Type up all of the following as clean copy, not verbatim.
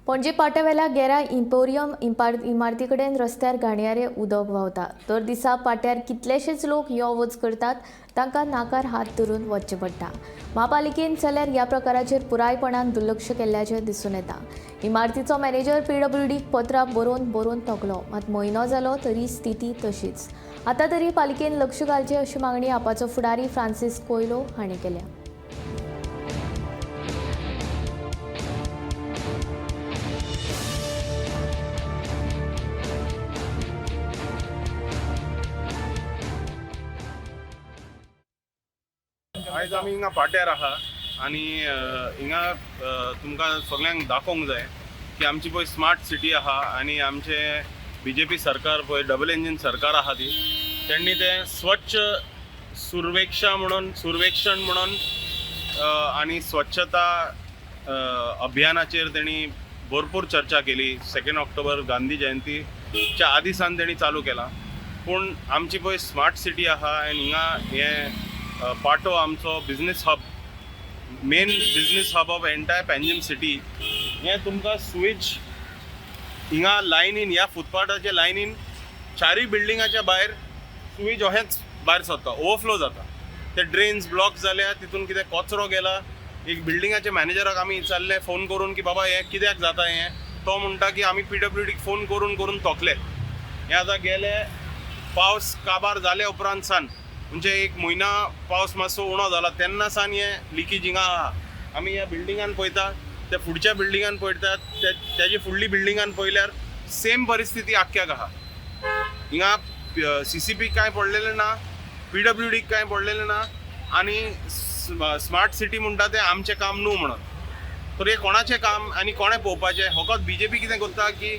पणजे पाट्यावेल्या गेरा इम्पोरियम इमारती कडेन रस्त्यार घाणयारें उदक व्हांवता. दर दिसा पाट्यार कितलेशेच लोक यो वच करतात, तांकां नाकार हात धरून वचचें पडटा. म्हापालिकेन जाल्यार ह्या प्रकाराचेर पुरायपणान दुर्लक्ष केल्ल्याचें दिसून येता. इमारतीचो मॅनेजर पीडब्ल्यूडीक पत्रां बरोवन बरोवन थकलो, मात म्हयनो जालो तरी स्थिती तशीच. आतां तरी पालिकेन लक्ष घालचें अशी मागणी आपाचो फुडारी फ्रांसीस कोयलो हांणी केल्या. आयज आमी हिंगा पाट्यार आहा आनी हिंगा तुमकां सगल्यांक दाखोवंक जाय की आमची पळय स्मार्ट सिटी आहा आनी आमचे बीजेपी सरकार पळय डबल इंजीन सरकार आहा ती तेंणी तें स्वच्छ सुर्वेक्षा म्हणून सुर्वेक्षण म्हणून आनी स्वच्छता अभियानाचेर तेणी भरपूर चर्चा केली. 2 ऑक्टोबर गांधी जयंतीच्या आदी सावन तेणी चालू केला. पूण आमची पळय स्मार्ट सिटी आहा आनी हिंगा हें पाटो आमचो business hub, main business hub of entire Panjim city, हें तुमकां स्विच हिंगा लायनीन ह्या फुटपाथाच्या लायनीन चारूय बिल्डिंगाच्या भायर स्विच अहेंच भायर सरता, ओवरफ्लो जाता. ते ड्रेन्स ब्लॉक जाल्या, तितून कितें कचरो गेला. एक बिल्डिंगाच्या मॅनेजराक आमी विचारलें फोन करून की बाबा हें कित्याक जाता हें, तो म्हणटा की आमी पीडब्ल्यूडीक फोन करून करून थकले. हें आतां गेले पावस काबार जाल्या उपरांत सान, म्हणजे एक म्हयना पावस मातसो उणो जाला तेन्ना सान हें लिकेज हिंगा आहा. आमी ह्या बिल्डिंगान पळयता, त्या फुडच्या बिल्डिंगान पळयतात, तेजे फुडली बिल्डिंगान पळयल्यार सेम परिस्थिती आख्ख्याक आहा. हिंगा सीसीपी कांय पडलेलें ना, पीडब्ल्यूडीक कांय पडलेलें ना आनी स्मार्ट सिटी म्हणटा तें आमचें काम न्हू म्हणून. तर हें कोणाचें काम आनी कोणें पळोवपाचें? फकत बीजेपी कितें करता की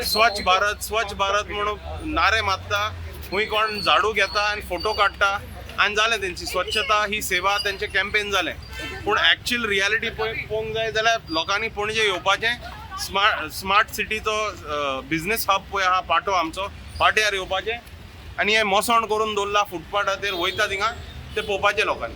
स्वच्छ भारत स्वच्छ भारत म्हणून नारे मारता, खंय कोण झाडू घेता आनी फोटो काडटा आनी जालें, तेंची स्वच्छता ही सेवा तेंचें कॅम्पेन जालें. पूण एक्चुअल रियालिटी पळोवंक जाय जाल्यार लोकांनी पणजे येवपाचें, स्मार्ट सिटीचो बिजनेस हब पळय आहा पाटो आमचो, पाट्यार येवपाचें आनी हें मोसण करून दवरला फुटपाथाचेर, वयता थिंगा तें पळोवपाचें लोकांनी.